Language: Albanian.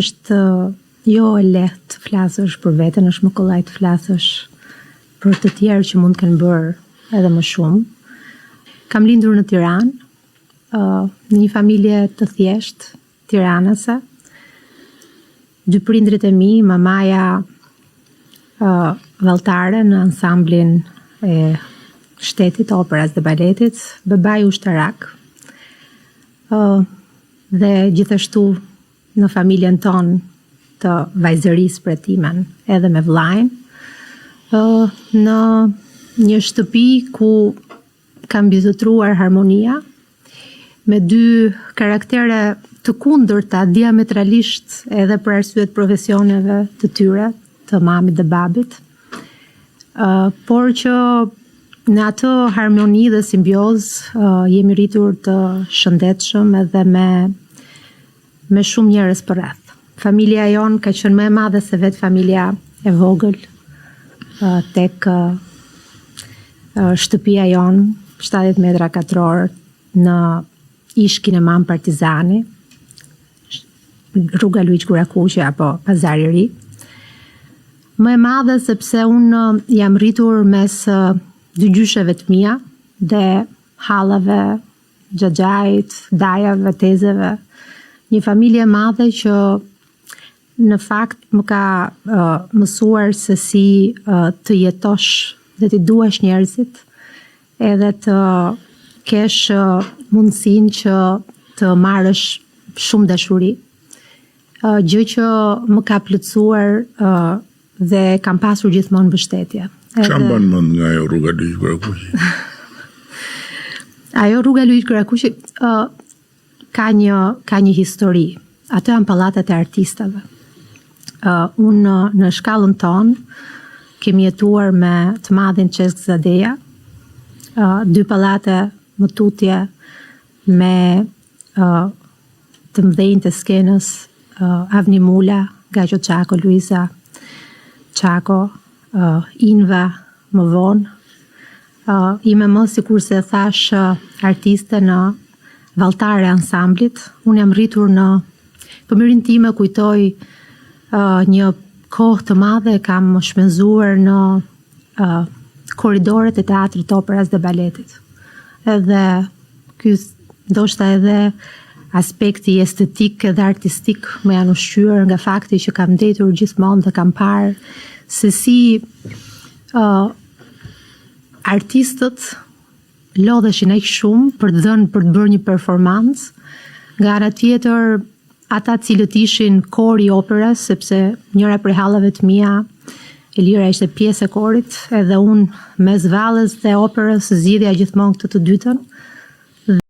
Është jo e lehtë të flasësh për veten, është më kollaj të flasësh për të tjerë që mund të kenë bërë edhe më shumë. Kam lindur në Tiranë, në një familje të thjeshtë tiranase. Dy prindërit e mi, mamaja valltare në ansamblin e shtetit, operas dhe baletit, babai ushtarak. Dhe gjithashtu në familjen tonë të vajzërisë pra timen edhe me vllain, në një shtëpi ku ka mbizotëruar harmonia me dy karaktere të kundërta diametralisht edhe për arsye të profesioneve të tyre, të mamit dhe babit. Por që në atë harmoni dhe simbiozë jemi rritur të shëndetshëm edhe me me shumë njerëz përreth. Familja jonë ka qenë më e madhe se vetë familja e vogël tek shtëpia jonë, 70 metra katror në ish kinemanë Partizani, rruga Luigj Gurakuqi apo Pazari i Ri. Më e madhe sepse unë jam rritur mes dy gjysheve të mia dhe hallave, xhaxhait, dajave, tezeve. Një familje e madhe që në fakt më ka uh, mësuar se si uh, të jetosh dhe t'i duash njerëzit edhe të kesh mundësinë që të marrësh shumë dashuri. Gjë që më ka plotësuar dhe kam pasur gjithmonë mbështetje. Çfarë mban mend nga ajo rruga Luigj Gurakuqi? Ajo rruga Luigj Gurakuqi uh, ka një ka një histori. Ato janë pallatet e artistëve. Uh, unë në, në shkallën tonë kemi jetuar me të madhin Çesk Zadeja, uh, dy pallate më tutje me uh, të mëdhenjtë e skenës, uh, Avni Mula, Gaqo Çako, Luiza Çako, uh, Inva më vonë, Uh, ime më sikurse e thashë uh, artiste në valltare e ansamblit. Unë jam rritur në fëmijërinë time kujtoj uh, një kohë të madhe kam shpenzuar në uh, korridoret e teatrit të operas dhe baletit. Edhe ky ndoshta edhe aspekti estetik edhe artistik më janë ushqyer nga fakti që kam ndejtur gjithmonë dhe kam parë se si uh, Artistët lodheshin aq shumë për të dhënë për të bërë një performancë. Nga ana tjetër, ata të cilët ishin kori i operas, sepse njëra prej hallave të mia, Elira ishte pjesë e korit, edhe unë mes valles dhe operës zgjidhja gjithmonë këtë të dytën.